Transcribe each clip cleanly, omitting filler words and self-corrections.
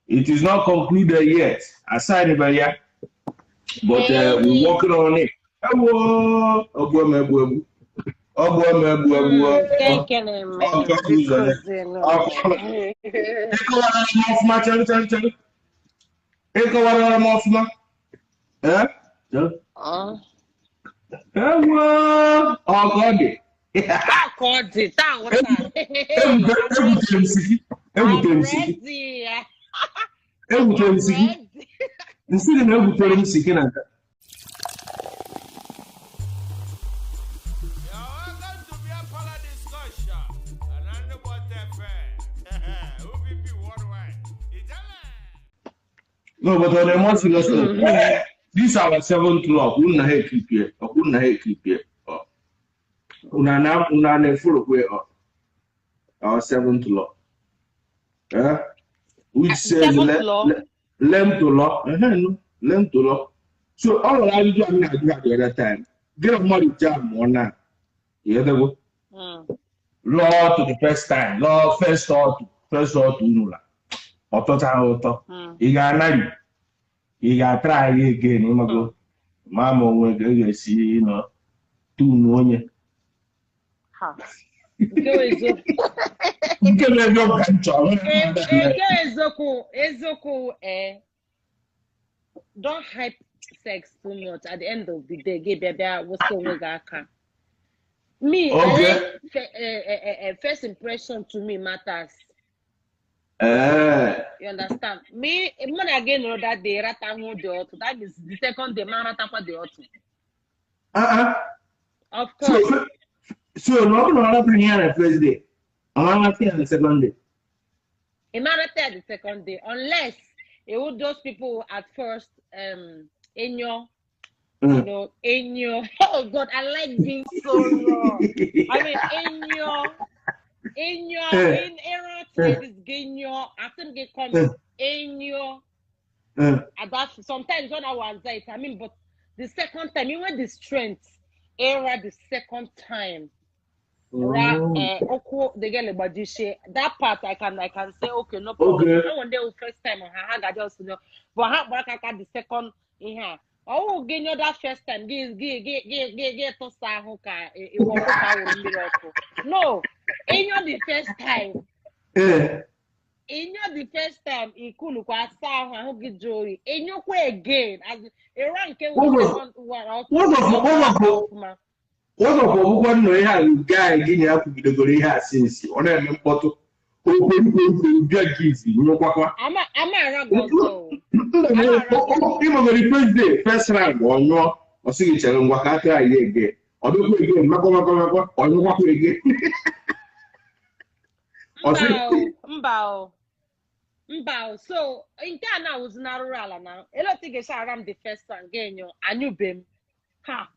It is not concluded yet. Aside by ya, but we're working on it. Ewo, ogbu m egbu egbu. Ogbu m egbu egbu. Ịkọwara m ọfụma, chere chere chere. Ịkọwara m ọfụma. Eh? Ewo, ọkọ dị. Egwutere m siki. Egwutere m siki. Egwutere m siki. Nsị dị na egwutere m siki na nka. No, but on a more serious note, this is our seventh law. Una he keep here. Una he keep here. Una na una na follow way up. Our seventh law. Which says learn to law. No, learn to law. So all I do I do at the other time. Get money jam one now. You hear that? Law to the first time. Law first or to nula. Ọtọ ị ga-anaghị ị ga-atry again ịmago ma ma onwe gị ga-esi nọ tunu onye nke na-ebe ka m chọrọ nke eziokwu don't hype sex too much. At the end of the day gị bịa bịa wụsị onwe gị aka. Me, okay. First impression to me matters. You understand? Me, when I get that day, rata the auto. That is the second day, man rata the auto. Of course. So no, no, no, the first day. I'm not the second day. I'm not the second day, unless it would those people at first, in your, you know, in your. Oh God, I like being so raw. I mean, in your. In your in era is genyo, I think they come in your about sometimes when I was anxiety, I mean, but the second time, even the strength era the second time. That part I can say okay, no problem. Okay. No one day first time I just know, but how the second in here. Oh, genyo that first time, get to sahuka. No, in your the first time. In your the first time, you could joy. In your way again, as a rank. What of one guy getting up with the gorilla since on a bottle? I'm a first round or no, or see each other and Wakata again. Or don't again, Mako, or no walk again. Mbao. So in Ghana was not rural now. A lot of things around the first time, I knew him. Ha.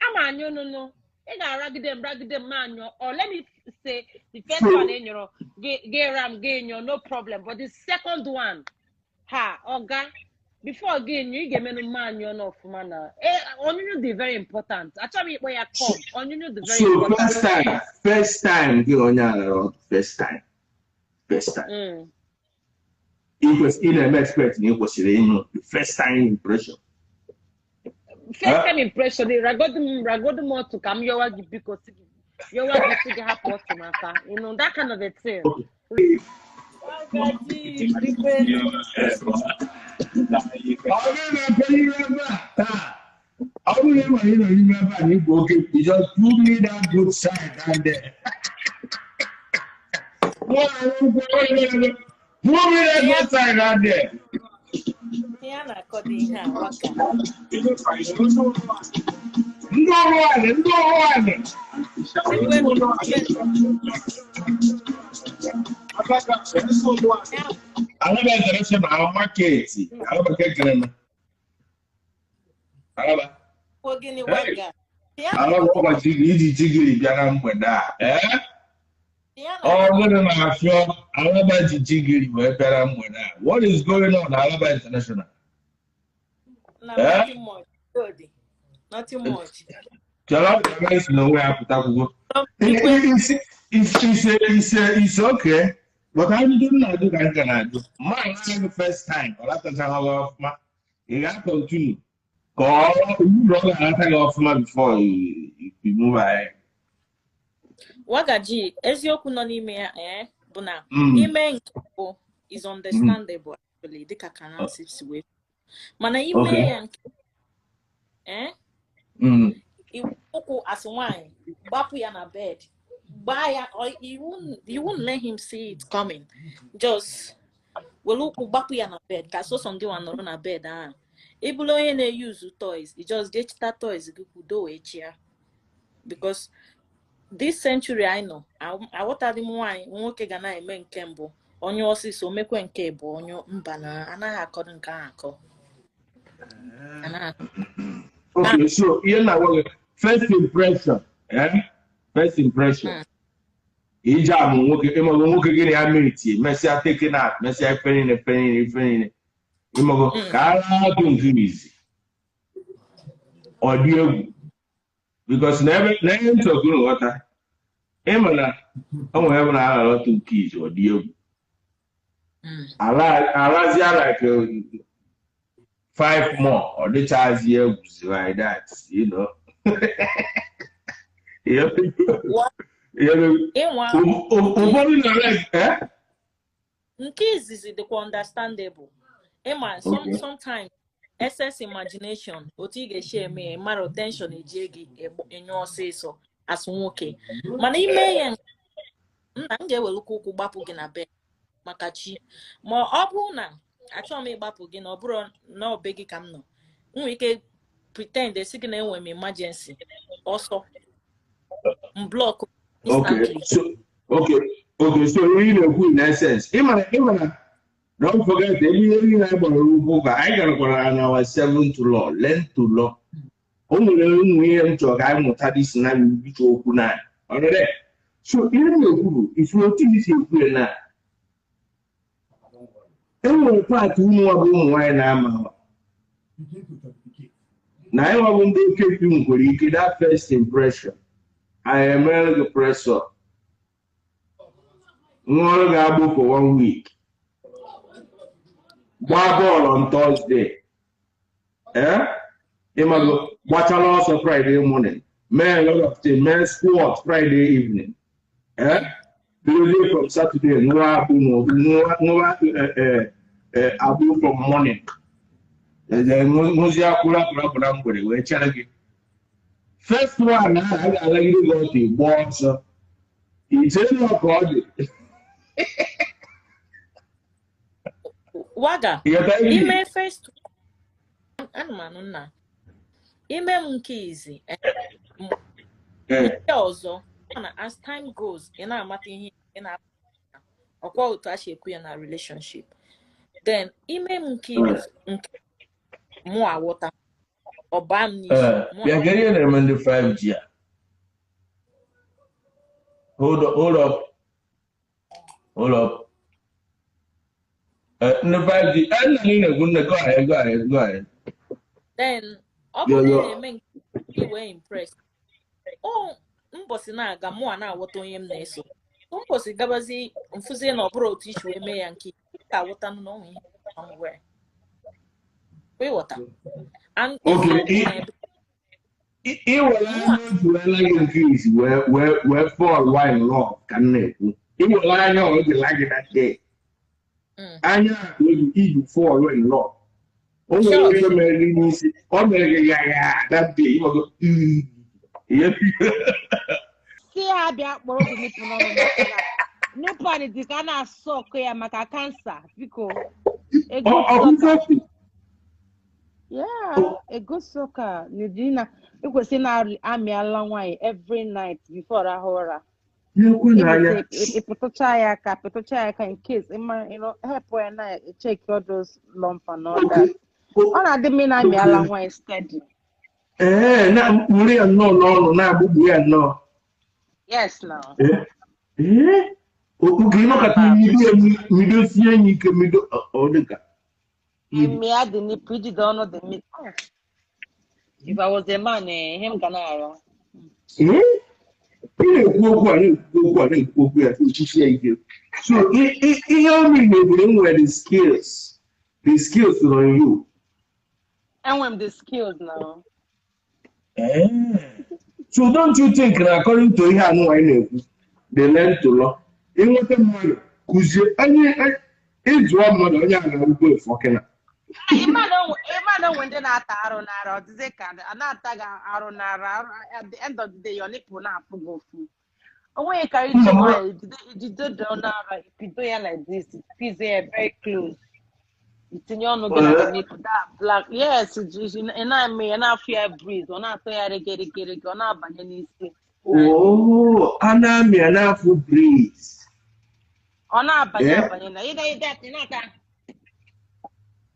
I'm a no. Ragged man, or let me say the first one, you know, get ram, gain, no problem. But the second one, ha, oga, before again, you get me man, you're not man. Onion the very important. Actually, where you come, onion the very important. So first time, you on first time. It was in an expert, it was the first time impression. First time impression, ragodu to come your because you want to you know, that kind of a thing. Okay. You just put me that good side down there. Put me that good side down there. What is going on Alaba International? No, nothing much. Nothing much. It's okay. But ajụjụ m na-ajụ ka m ka na-ajụ. Ma na first time, ọ latachaghị gị ọfụma. Ị ga-continue ka ọ uru ọ ga-alata gị ọfụma before you move ahead. Wagaji, eziokwu nọ n'ime ya bụ na ime nke bụ is understandable actually, dịka Kanansi si wee. Mana ime ya nke ụkwụ as nwanyị gbapụ ya na bed, gbaa ya, you won't let him see it coming. Just were ụkwụ gbapụ ya na bed ka sọsọ ndị nwa nọrọ na bed ahụ. Ị bụrụ onye na-eyuzu toys, you just get toys gị kwudo wee chia. Because this century I know, aghọtaghị m nwaanyị nwoke ga na-eme nke mbụ onye ọsịsọ mekwe nke bụ onye mba na anaghị akọrọ nke ahụ akọ. Okay, so ihe na-agwa gị first impression, First impression. Ije amụ nwoke, ịmago nwoke gị na ya meetie, mesịa taken out, mesịa ife niile. Ịmago ka ara atụ nke izi. Ọ dị egwu. Because na ebe ntị ọkụ nghọta, ịma na o nwere ebe na ara atụ nke izi, ọ dị egwu. Alazia like 5 more, ọ dịchazi egwu like that, you know. Ụfọdụ na like, Nke izizi dịkwa understandable. Ịma sometimes excess imagination, otu ị ga-esi eme ya, mara tension eji gị enye ọsịsọ as nwoke. Mana ime ya nna m ga-ewelukwa ụkwụ gbapụ gị na bed maka chi. Ma ọ bụrụ na achọghị m ịgbapụ gị na ọ bụrụ na ọ be gị ka m nọ, m nwere ike pretend esi gị na enwe m emergency ọsọ m block instantly. Okay, so you know in essence, ịmana don't forget ebe ihe niile anyị gbara ugwu ka anyị garakwara na our seventh law, learn to law. O nwere ụmụ ihe m chọrọ ka anyị mụta dị si na bicho okwu na ọrịre. So ihe m na-ekwu bụ isi otu isi ekwu ya na enwere paatị ụmụ nwa bụ ụmụ nwaanyị na-ama na anyị nwabụ ndị okefi nwekwara ike that first impression anyị emere gị press up nwa ọrụ ga-agbụ for 1 week, gbaa bọọlụ on Thursday, ịmago gbachala ọsọ Friday morning, mee a lot of things, mee squat Friday evening, bidozie from Saturday nwa agbụ nwa agbụ from morning, ṅụzie akwụrụ akwụrụ na mgbede wee chere gị. First one ahụ a ga-alagide gị ọtọ ịgba ọsọ ichere na ka ọ dị. Waga, ime first anụmanụ nna ime m nke izi nke ọzọ na as time goes ị na-amata ihe ị na ọkwa otu a si ekwu ya na relationship. Then ime m nke mụ aghọta ọba m n'isi. Bịa kedu ihe na-eme ndị 5G a? Hold up. Hold up. Ndị 5G, nna gị na-ekwu nne, go ahead. Then ọ bụrụ na ị na-eme nke wee impress. O mbọsị na-aga mụ a na-aghọta onye m na-eso. Mbọsị gabazi mfụzie na ọ bụrụ otu isi wee mee ya nke ka aghọta na onwe ihe somewhere. Ịghọta. And okay, iwere anya otu gị nke isi wee fall wine love ka m na-ekwu. Iwere anya ọ dị gị that day. Anya iji fall in love. O nwere ihe mere gị n'isi, ọ mere gị ya that day. Ịmago si ha bịa kpọrọ gị nipụ n'ọnụ maka nipụ a dị ka a na-asọ ọkụ ya maka kansa biko. Yeah, a good soccer. Nidina, you could see now amịala nwaanyị every night before rahụ ụra. Ịpụtụcha ya aka in case you know, help ya na check all those lump and all that. Ọ na-adị mma na amịala nwaanyị steady. Ee, na mkpụrụ ya nnọọ n'ọnụ na-agbụgbu ya nnọọ. Yes, now. Ee, oge ịnọkọta mido sie ya ike mido ọ dịka. Mia the nipple, you don't know the nipple. If I was a man, him gonna. Ị na-ekwu okwu a, na-ekwu okwu a, na-ekwu okwu ya, echichi ya ike. So ihe o mere na nwere the skills. The skills on you. Enwe m the skills now. So don't you think na according to ihe anụ anyị na-ekwu, they learn to law. Ịnweta mmadụ kụzie onye ịjụọ mmadụ onye a na-arụkwa efu ọkịna. Ịma na onwe ndị na-ata arụ n'ara, ọ dịzị ka a na-ata gị arụ n'ara, at the end of the day, your nipple na-afụ gị ụfụ. Onweghị ka iji nwayọ ijide dị n'ara, ipido ya like this, squeeze ya very close. Itinye ọnụ gị na the nipple, that black, yes, ị na-eme ya na-afụ ya breeze, ọ na-atọ ya rege, ọ na-abanye n'isi. Oh, a na-amị ya na-afụ breeze. Ọ na-abanye abanye na ị na-ata.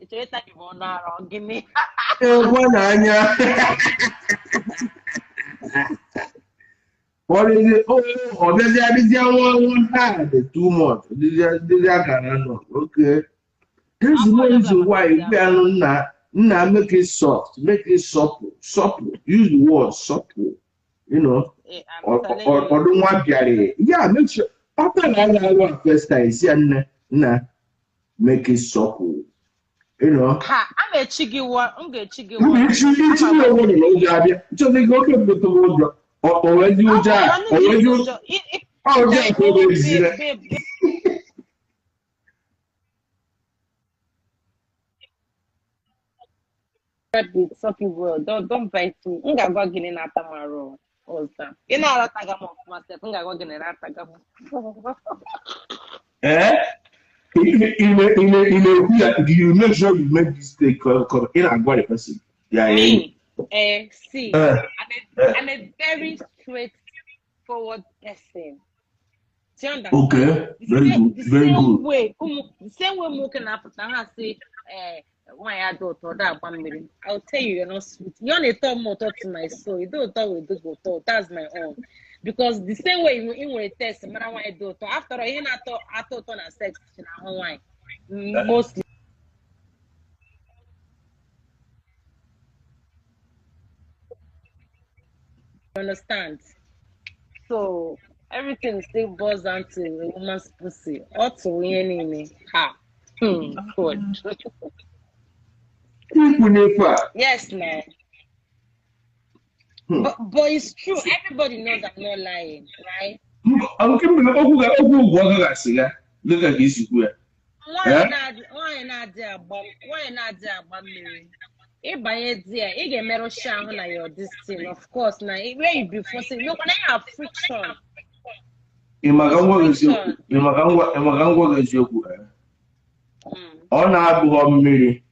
Ị chọrọ ịta gị bụ ọnụ ara, ọ gịnị? Ekwe n'anya. Ọ bịazi adịzi nwa nwa hard too much. Dịzi akara nọ. Okay. There's no reason why if you nna make it soft, make it supple, supple. Use the word supple. You know. Ọdún nwa bịara. Yeah, make sure. After that, I want first time. See, nna, make it supple. You know. Ha, I'm a chiggy one. I'm gonna chiggy one. Some people don't bite me. I'm gonna go na tamaro. You know myself. I'm gonna go na Eh? You make sure you make this thing come in and go the person. Yeah, yeah. See, I'm a very straightforward person. Do you understand? Okay, very good, very good. Way, the same way Moken say, why I don't that 1 minute. I'll tell you, you're not sweet. You only talk more to my soul. You don't talk with this talk. That's my own. Because the same way you will test, matter why I do after all, you not talk, I thought on sex online mostly. You understand? So everything still boils down to a woman's pussy. Or to any ha. Good. Yes, man. But it's true. Everybody knows I'm not lying, right? Why not your this thing, of course. Now where you be forcing, no, when I have friction. Ọ na-abụghọ mmiri.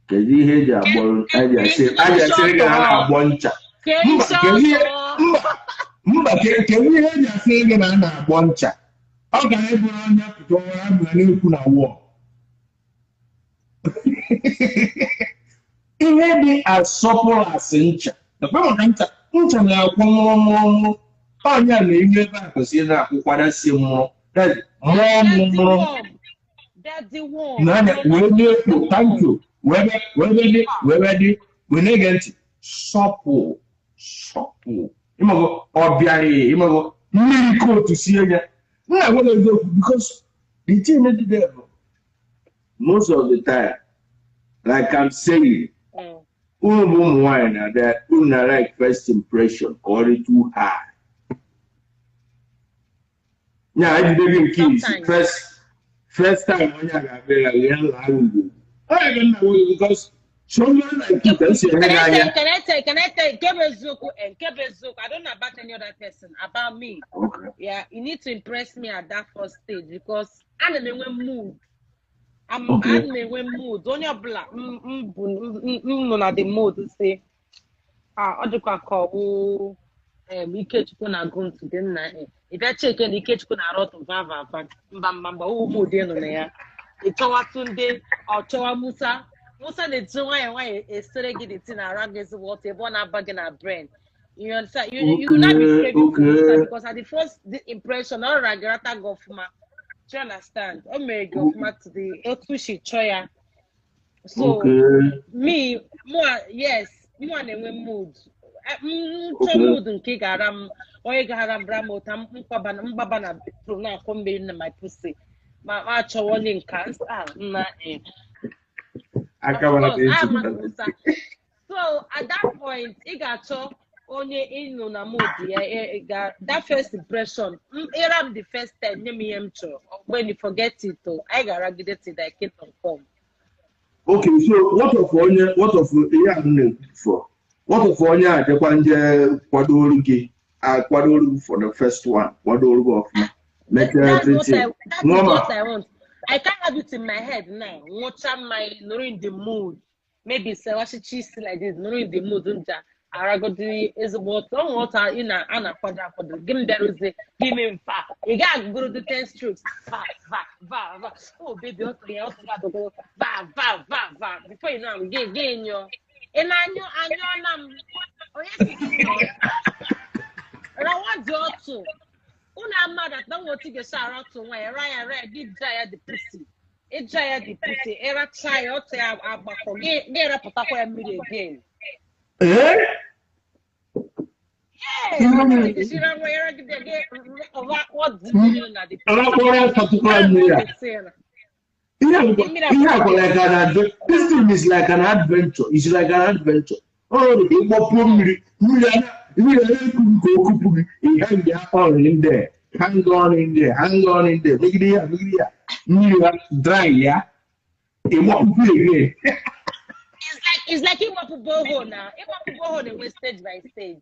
Kedu ihe eji asịrị gị na na-agbọ ncha? Mba, kedu ihe eji asịrị gị na na-agbọ ncha? Ọ ga eburu onye pụta ọnwa abụọ na-ekwu na wọl. Ihe dị asọpụrụ asị ncha. Maka ncha, ncha na-akwụ nwụrụ nwụrụ. Onye na ihe ebe a kwesịrị na-akwụkwara si nwụrụ. Mụọ nwụrụ. N'anya wee na-ekwu, thank you. Wee na-ege ntị. Sọpụ, sọpụ. Ịmago, ọ bịara ịmago, mmiri kootu sie ya. Nna nwere eziokwu because the thing dị there most of the time, like I'm saying, unu bụ ụmụ nwaanyị na-abịa, unu na like first impression ka ọ dị too high. Nya ejide gị nke isi first time onye a ga-abịa ya ya laa ugbo. I don't know because someone like you can see. Can I tell I don't know about any other person, about me. Okay. Yeah, you need to impress me at that first stage because I'm in a mood. I'm in a mood. Only a black na the mood to say, ah, call Ikechukwu na go to them na. If I check in Ikechukwu na rot va va mba mood no na ya. Ịchọwa Tunde or chọwa Musa. Musa na-eji nwayọ nwayọ esere gị the thing around gị ezigbo ọtọ ebe ọ na-aba gị na brain. You understand? You will not be craving for Musa because at the first impression ọ rara gị rata gị ọfụma. Do you understand? O mere gị ọfụma to the otu si chọọ ya. So me, yes, mụ na-enwe mood. M chọọ mood nke ga-ara m, onye ga-ara m ra m ụta mkwaba na mgbaba na bedroom na-akọ mmiri na my pussy. Ma achọwa onye nka ah, nna eh. Aka Of mara course, ka esi I'm a. So at that point, ị ga-achọ onye ịnụ na mood ya that first impression. Ịra m the first time, nye m ihe m chọrọ. When you forget it, o, anyị ga-aragide till thy kingdom come. Okay, so what of onye, what of ihe a m na-ekwu for, what of onye a jekwa nje kwadoro gị, akwadoro gị for the first one, kwadoro gị ọfụma, mechaa That's what everything. I, that is Ṅụọ ma what I want. I can't have it in my head now. Nwụcha mmanya, nọrọ in the mood. Maybe sewachichi isi like this, nọrọ in the mood nja aragodi ezigbo ọtọ. Ọ nwere ọtọ ị na a na-akwado akwado. Gị m bịaruzie, gị mee mfa. Ị ga-agụrụ the 10 strokes. Va, va, va, va. Oh baby, ọtọ ya, ọtọ ya adọgoro. Va, va, va, va. Before you know am, gị nyụọ. Ị na-anyụ anyụọ na m. Onye si gị nyụọ? Rawa dị ọtụ. Unu ama that na nwe otu ga-esi aratụ nwaanyị ra ya ra ya, gị ja ya the pussy, ịja ya the pussy, ịracha ya, ọtụ ya agbakọ, gị rapụtakwa ya mmiri again. Ee. Yes, otu ị ga-esi ra nwa ya ragide gị ọdị mmiri na the pussy. Arakpọrọ asatụkwa mmiri a. Ihe a bụkwa Mmiri ihe a agbakọ. bụ like an adventure. This thing is like an adventure. It's like an adventure. Ọ dị ka ịgbọpuo mmiri, mmiri a na-eku gị ka o kupu gị. Ị hang ya on in there, hang on in there, hang on in there, megide ya, megide ya, mmiri ya dry ya, ịgbapụkwu again. It's like ịgbapụ borehole na ịgbapụ borehole na-enwe stage by stage.